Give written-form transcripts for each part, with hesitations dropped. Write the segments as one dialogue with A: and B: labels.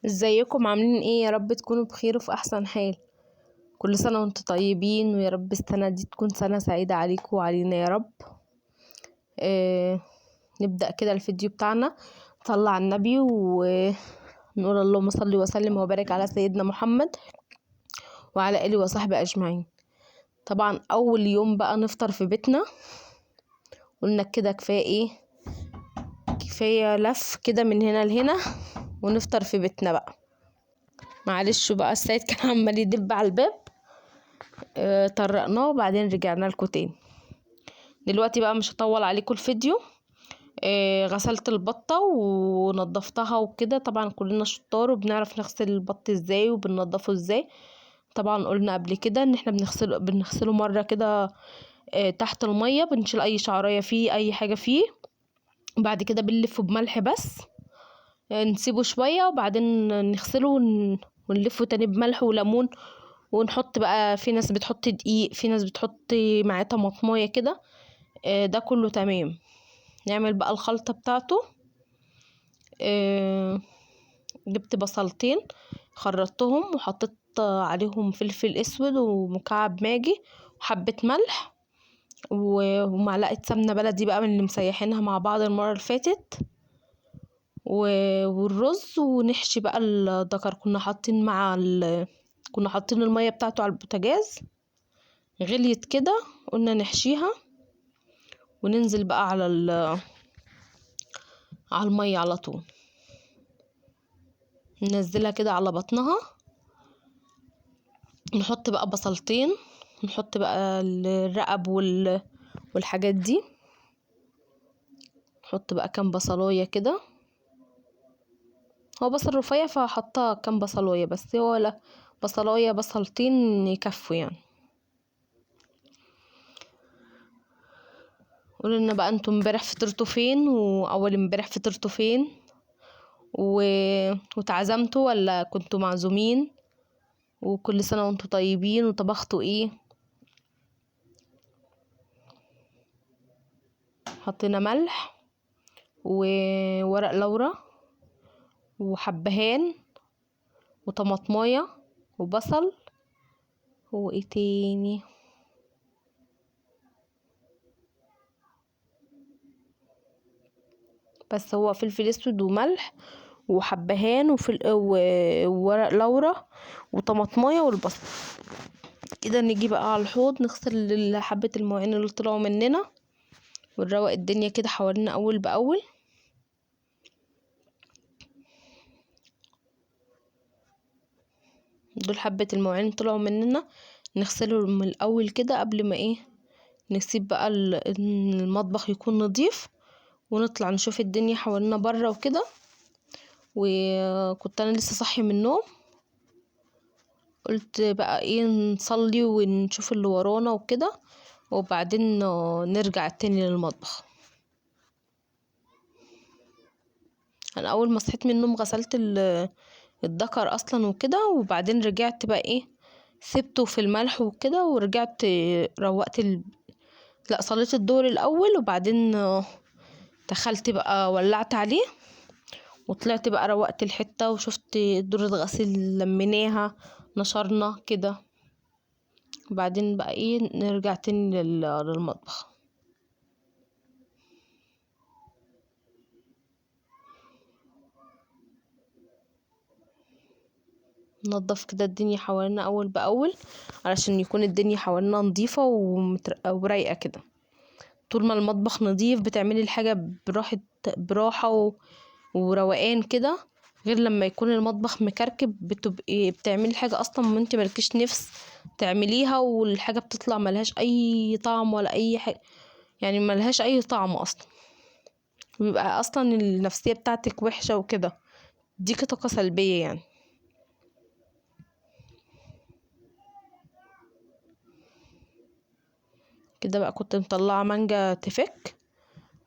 A: ازيكم عاملين ايه؟ يا رب تكونوا بخير وفي احسن حال. كل سنة وانتم طيبين، ويا رب السنة دي تكون سنة سعيدة عليكم وعلينا يا رب. نبدأ كده الفيديو بتاعنا، نصلي على النبي ونقول اللهم صل وسلم وبارك على سيدنا محمد وعلى آله وصحبه أجمعين. طبعا أول يوم بقى نفطر في بيتنا، قلنا كده كفاية ايه، كفاية لف كده من هنا لهنا ونفطر في بيتنا بقى. معلش بقى السيد كان عمال يدب على الباب، طرقناه وبعدين رجعنا لكم تاني. دلوقتي بقى مش هطول عليكم الفيديو. غسلت البطة ونضفتها وكده، طبعا كلنا شطار وبنعرف نغسل البط ازاي وبننضفه ازاي. طبعا قلنا قبل كده ان احنا بنغسله مرة كده، تحت المية، بنشيل اي شعرية فيه اي حاجة فيه، وبعد كده بنلفه بملح بس، نسيبه شوية وبعدين نغسله ونلفه تاني بملح وليمون، ونحط بقى، في ناس بتحط دقيق، في ناس بتحط معاه طماطمايه كده، ده كله تمام. نعمل بقى الخلطة بتاعته. جبت بصلتين خرطتهم وحطيت عليهم فلفل اسود ومكعب ماجي وحبة ملح ومعلقة سمنة بلدي بقى من اللي مسيحينها مع بعض المرة اللي فاتت، والرز. ونحشي بقى الدكر، كنا حاطين المية بتاعته على البوتاجاز، غليت كده قلنا نحشيها وننزل بقى على المية على طول، ننزلها كده على بطنها. نحط بقى بصلتين، نحط بقى الرقب والحاجات دي، نحط بقى كام بصلايه كده، هو بصل رفيع فحطها كام بصلايه بس، هو لا بصلايه بصلتين يكفوا يعني. قولوا لنا بقى انتم امبارح فطرتوا فين، واول امبارح فطرتوا فين، وتعزمتوا ولا كنتوا معزومين، وكل سنة وانتم طيبين، وطبختوا ايه. حطينا ملح وورق لورا وحبهان وطماطمايه وبصل وايه تاني، بس هو فلفل اسود وملح وحبهان وورق لورا وطماطمايه والبصل كده. نيجي بقى على الحوض نغسل حبة المواعين اللي طلعوا مننا ونروق الدنيا كده حوالينا اول باول. دول حبة المواعين طلعوا مننا نغسلهم من الاول كده قبل ما ايه نسيب بقى المطبخ يكون نظيف، ونطلع نشوف الدنيا حوالينا بره وكده. وكنت انا لسه صاحية من النوم، قلت بقى ايه نصلي ونشوف اللي ورانا وكده، وبعدين نرجع تاني للمطبخ. انا اول ما صحيت من النوم غسلت الدكر اصلا وكده، وبعدين رجعت بقى ايه سبته في الملح وكده، ورجعت روقت لا صليت الظهر الاول، وبعدين دخلت بقى ولعت عليه، وطلعت بقى روقت الحتة وشفت دورة غسيل لميناها نشرنا كده، وبعدين بقى ايه نرجع تاني للمطبخ. ننضف كده الدنيا حوالينا اول باول علشان يكون الدنيا حوالينا نظيفة ورايقة كده. طول ما المطبخ نظيف بتعملي الحاجة براحة وروقان كده، غير لما يكون المطبخ مكركب بتبقي بتعملي الحاجة اصلا ما انت مالكيش نفس تعمليها، والحاجة بتطلع ملهاش اي طعم ولا اي حاجة، يعني ملهاش اي طعم اصلا، ويبقى اصلا النفسية بتاعتك وحشة وكده، ديكي طاقة سلبية يعني. كده بقى كنت مطلعة مانجا تفك،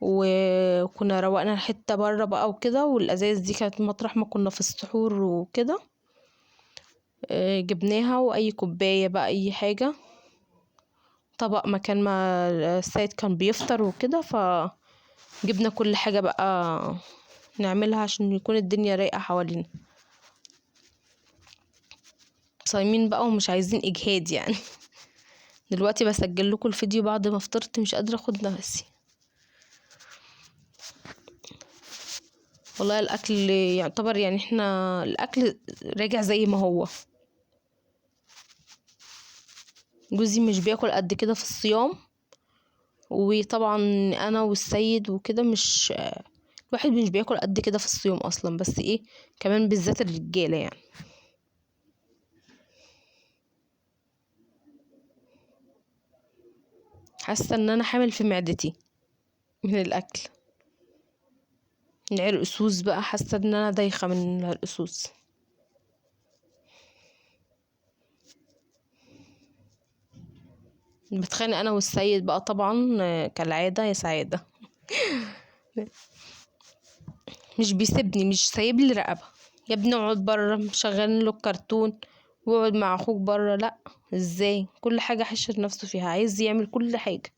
A: وكنا روقنا الحتة بره بقى وكده، والازايز دي كانت مطرح ما كنا في السحور وكده، جبناها، واي كوباية بقى اي حاجة، طبق مكان ما السيد كان بيفطر وكده، فجبنا كل حاجة بقى نعملها عشان يكون الدنيا رايقة حوالينا. صايمين بقى ومش عايزين اجهاد يعني. دلوقتي بسجل لكم الفيديو بعد ما فطرت، مش قادرة اخد نفسي والله. الاكل يعتبر يعني احنا الاكل راجع زي ما هو. جوزي مش بياكل قد كده في الصيام، وطبعا انا والسيد وكده مش الواحد مش بياكل قد كده في الصيام اصلا، بس ايه كمان بالذات الرجالة يعني. حاسه ان انا حامل في معدتي من الاكل. العرقسوس بقى حاسه ان انا دايخه من العرقسوس. بتخانق انا والسيد بقى طبعا كالعادة، يا سعادة. مش بيسيبني، مش سايب لي رقبة. يا ابني اقعد بره، مشغلين له الكرتون واقعد مع اخوك بره. لا ازاي، كل حاجة حشر نفسه فيها، عايز يعمل كل حاجة.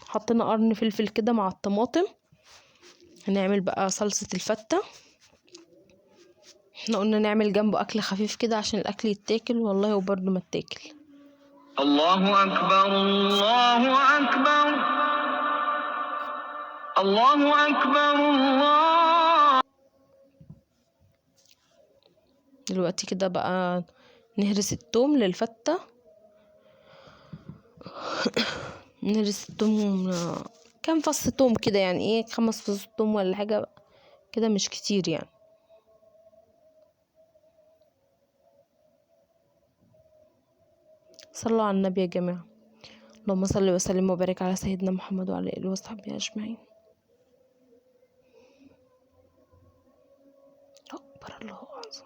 A: حطينا قرن فلفل كده مع الطماطم. هنعمل بقى صلصه الفته. احنا قلنا نعمل جنبه اكل خفيف كده عشان الاكل يتاكل، والله وبرده ما اتاكل.
B: الله اكبر الله اكبر الله اكبر الله.
A: دلوقتي كده بقى نهرس التوم للفته. نهرس التوم كام فص توم كده، يعني ايه 5 فصوص توم ولا حاجة كده، مش كتير يعني. صلوا على النبي يا جماعة، اللهم صل وسلم وبارك على سيدنا محمد وعلى اله وصحبه اجمعين. اكبر الله اعظم.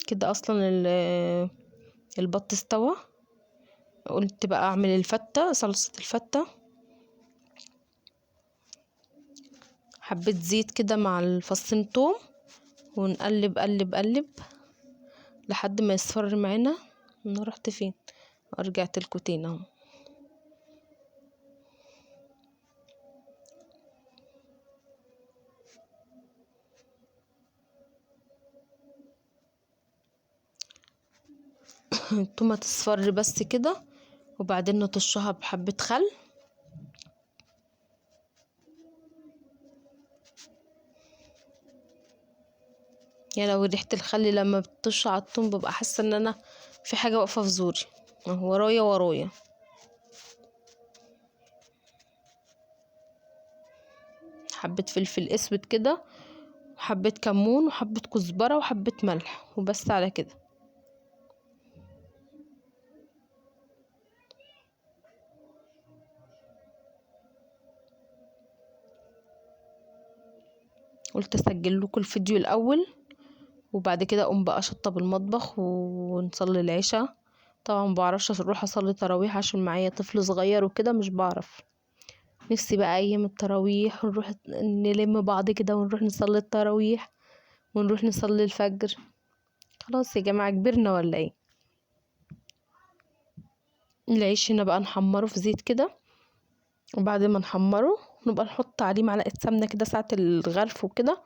A: كده اصلا البط استوى. قلت بقى اعمل الفته، صلصه الفته. حبة زيت كده مع الفصين توم، ونقلب قلب قلب لحد ما يصفر معانا. انا رحت فين؟ رجعت لكم تاني اهو. التومه تصفر بس كده، وبعدين نطشها بحبة خل. يا لو ريحه الخل لما بتطش على التوم ببقى حاسه ان انا في حاجة واقفة في زوري، ورايا ورايا. حبه فلفل اسود كده، وحبه كمون، وحبه كزبره، وحبه ملح، وبس على كده. قلت اسجل لكم الفيديو الاول، وبعد كده اقوم بقى اشطب المطبخ ونصلي العشاء. طبعا ما بعرفش اروح اصلي تراويح عشان معايا طفل صغير وكده، مش بعرف. نفسي بقى ايام التراويح ونروح نلم بعض كده ونروح نصلي التراويح ونروح نصلي الفجر. خلاص يا جماعة كبرنا ولا ايه؟ العيش هنا بقى نحمره في زيت كده، وبعد ما نحمره نبقى نحط عليه معلقه سمنه كده ساعة الغرف وكده،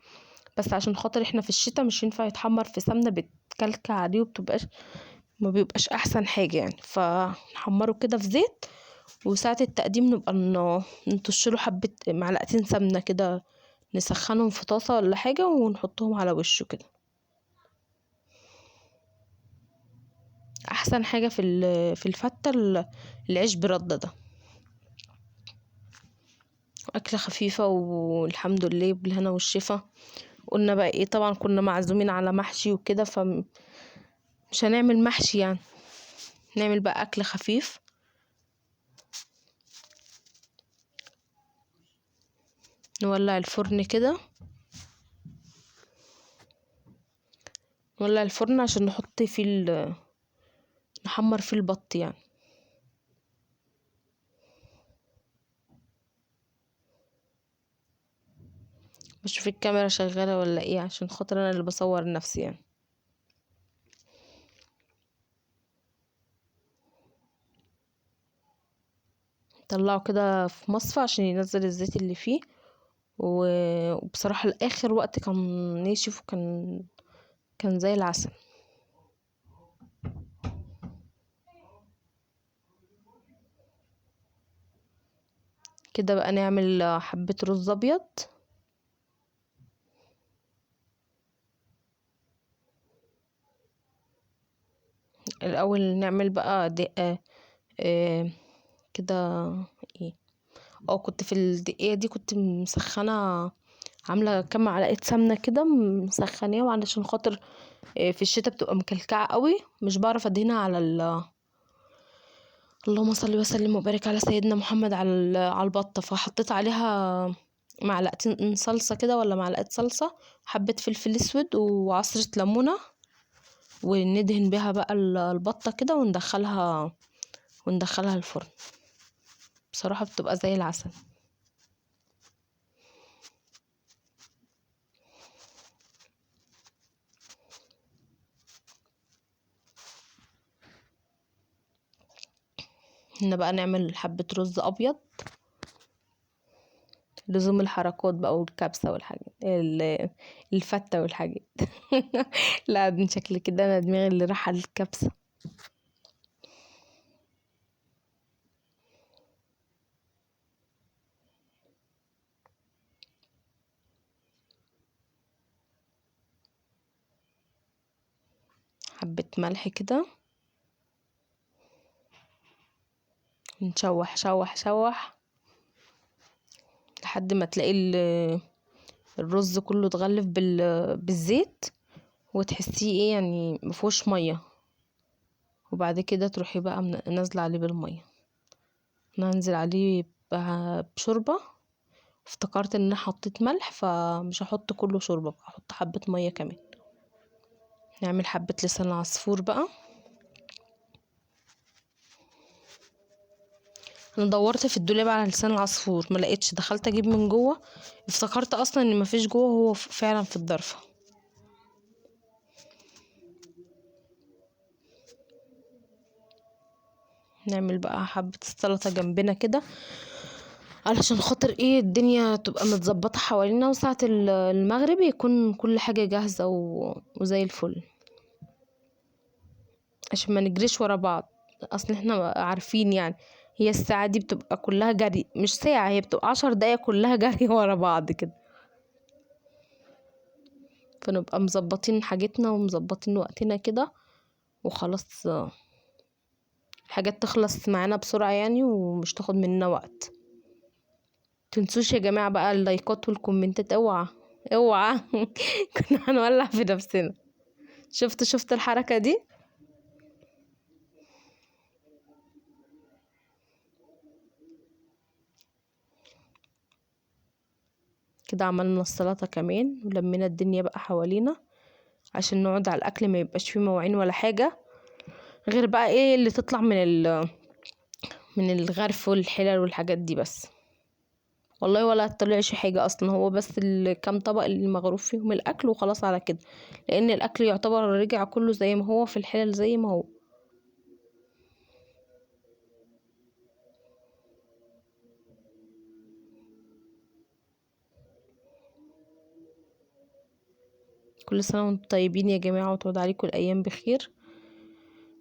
A: بس عشان خاطر احنا في الشتاء مش ينفع يتحمر في سمنه، بتكلكع عليه وبتبقاش ما بيبقاش احسن حاجة يعني. فنحمره كده في زيت، وساعة التقديم نبقى نطش له حبه معلقتين سمنه كده، نسخنهم في طاسه ولا حاجة ونحطهم على وشه كده. احسن حاجة في الفته العيش برده ده، اكله خفيفة والحمد لله بالهنا والشفا. قلنا بقى ايه، طبعا كنا معزومين على محشي وكده، فمش هنعمل محشي يعني، نعمل بقى اكل خفيف. نولع الفرن كده، نولع الفرن عشان نحط فيه نحمر فيه البط يعني. بشوف الكاميرا شغالة ولا ايه عشان خاطر انا اللي بصور نفسي يعني. طلعه كده في مصفى عشان ينزل الزيت اللي فيه. وبصراحة لآخر وقت كان ناشف وكان زي العسل. كده بقى نعمل حبة رز ابيض. الاول نعمل بقى دقة كده ايه، كنت في الدقيقة دي كنت مسخنة، عاملة كام معلقة سمنة كده مسخناهم علشان خاطر في الشتا بتبقى مكلكعة قوي، مش بعرف ادهنها على اللهم صل وسلم وبارك على سيدنا محمد على البطة. فحطيت عليها معلقتين صلصة كده ولا معلقة صلصة، حبة فلفل اسود وعصرة ليمونة، وندهن بيها بقى البطة كده وندخلها الفرن. بصراحة بتبقى زي العسل. هنا بقى نعمل حبة رز أبيض لزوم الحركات بقى والكبسة والحاجات الفتة والحاجات. لا من شكل كده أنا دماغي اللي راح على الكبسة. حبة ملح كده، نشوح شوح شوح لحد ما تلاقي الرز كله اتغلف بالزيت، وتحسيه ايه يعني مفيهوش مية. وبعد كده تروحي بقى نازله عليه بالمية. انا هنزل عليه بشوربه. افتكرت ان انا حطيت ملح فمش هحط كله شوربة بقى، هحط حبه مية كمان. نعمل حبه لسان عصفور بقى. انا دورت في الدولاب على لسان العصفور ما لقيتش، دخلت اجيب من جوه، افتكرت اصلا ان مفيش جوه، هو فعلا في الضرفه. نعمل بقى حبه السلطة جنبنا كده علشان خاطر ايه الدنيا تبقى متظبطه حوالينا، وساعة المغرب يكون كل حاجة جاهزة وزي الفل، عشان ما نجريش ورا بعض. اصل احنا عارفين يعني هي الساعة دي بتبقى كلها جري، مش ساعة، هي بتبقى 10 دقايق كلها جري ورا بعض كده. فنبقى مظبطين حاجتنا ومظبطين وقتنا كده وخلاص، الحاجات تخلص معانا بسرعة يعني ومش تاخد مننا وقت. تنسوش يا جماعة بقى اللايكات والكومنتات، اوعى اوعى كنا هنولع في نفسنا. شفت الحركة دي؟ كده عملنا السلطة كمان ولمينا الدنيا بقى حوالينا عشان نقعد على الاكل ما يبقاش فيه مواعين ولا حاجة، غير بقى ايه اللي تطلع من الغرف والحلل والحاجات دي بس. والله ولا طلعش حاجة اصلا، هو بس الكام طبق اللي مغروف فيهم الاكل وخلاص على كده، لان الاكل يعتبر رجع كله زي ما هو في الحلل زي ما هو. كل سنة وانتم طيبين يا جماعة، وتعود عليكم الأيام بخير.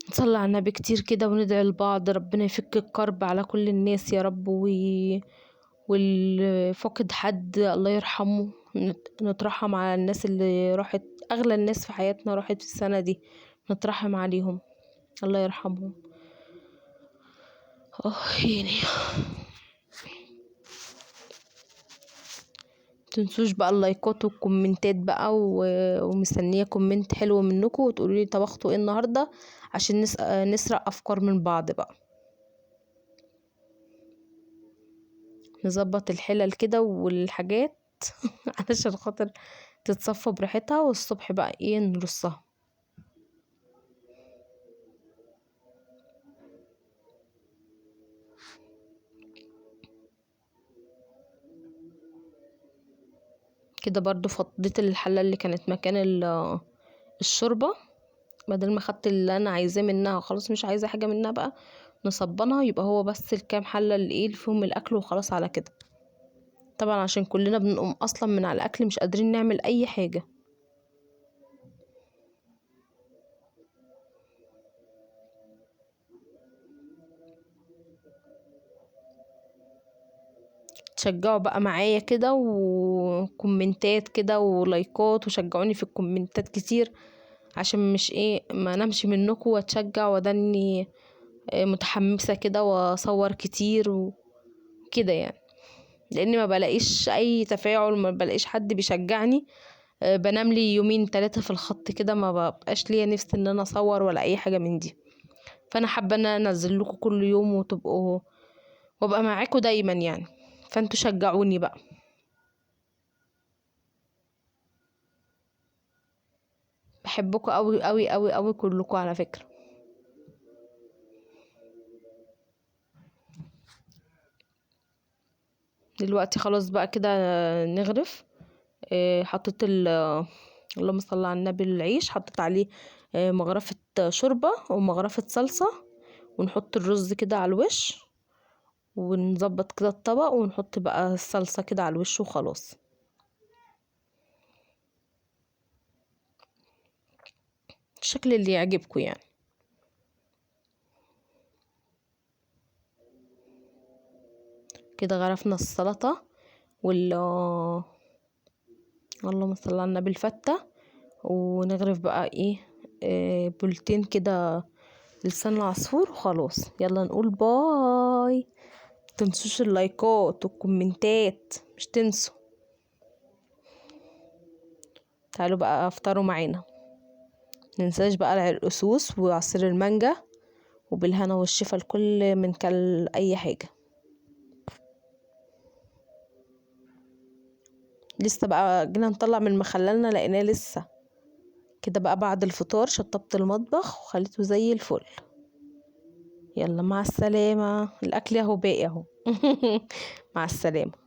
A: نصلي على النبي كتير كده وندعي لبعض ربنا يفك الكرب على كل الناس يا رب، واللي فاقد حد الله يرحمه، نترحم على الناس اللي راحت، أغلى الناس في حياتنا راحت في السنة دي، نترحم عليهم الله يرحمهم. يعني تنسوش بقى اللايكات والكومنتات بقى، ومستنيه comment حلو منكم وتقولوا لي طبختوا ايه النهارده عشان نسرق افكار من بعض بقى. نظبط الحلل كده والحاجات علشان خاطر تتصفى براحتها، والصبح بقى ايه نرصها. كده برضو فضيت الحلة اللي كانت مكان الشوربة، بدل ما خدت اللي انا عايزاه منها خلاص مش عايزه حاجة منها بقى، نصبنها، يبقى هو بس الكام حله اللي ايه اللي فيهم الاكل وخلاص على كده. طبعا عشان كلنا بنقوم اصلا من على الاكل مش قادرين نعمل اي حاجة. تشجعوا بقى معايا كده وكومنتات كده ولايكات، وشجعوني في الكومنتات كتير عشان مش ايه ما نمشي منكم، واتشجع وادني متحمسة كده واصور كتير وكده يعني، لان ما بلاقيش اي تفاعل، ما بلاقيش حد بيشجعني. بنام لي يومين 3 في الخط كده، ما ببقاش ليا نفس ان انا اصور ولا اي حاجة من دي. فانا حابة ان انا انزل لكم كل يوم وتبقوا وابقى معاكم دايما يعني، فانتوا شجعوني بقى. بحبكم قوي قوي قوي قوي كلكم على فكرة. دلوقتي خلاص بقى كده نغرف. حطيت اللهم صل على النبي العيش، حطيت عليه مغرفة شوربة ومغرفة صلصة، ونحط الرز كده على الوش، ونظبط كده الطبق، ونحط بقى الصلصة كده على الوش وخلاص. الشكل اللي يعجبكم يعني. كده غرفنا السلطة وال اللهم صل على النبي الفتة، ونغرف بقى ايه بولتين كده لسان العصفور وخلاص. يلا نقول باي. متنسوش اللايكات والكومنتات، مش تنسوا. تعالوا بقى افطروا معانا. متنساش بقى العرقسوس وعصير المانجا، وبالهنا والشفا لكل من كل اي حاجة. لسه بقى جينا نطلع من مخللنا لقيناه لسه كده بقى. بعد الفطار شطبت المطبخ وخليته زي الفل. يلا مع السلامة. الأكل اهو باقي اهو. مع السلامة.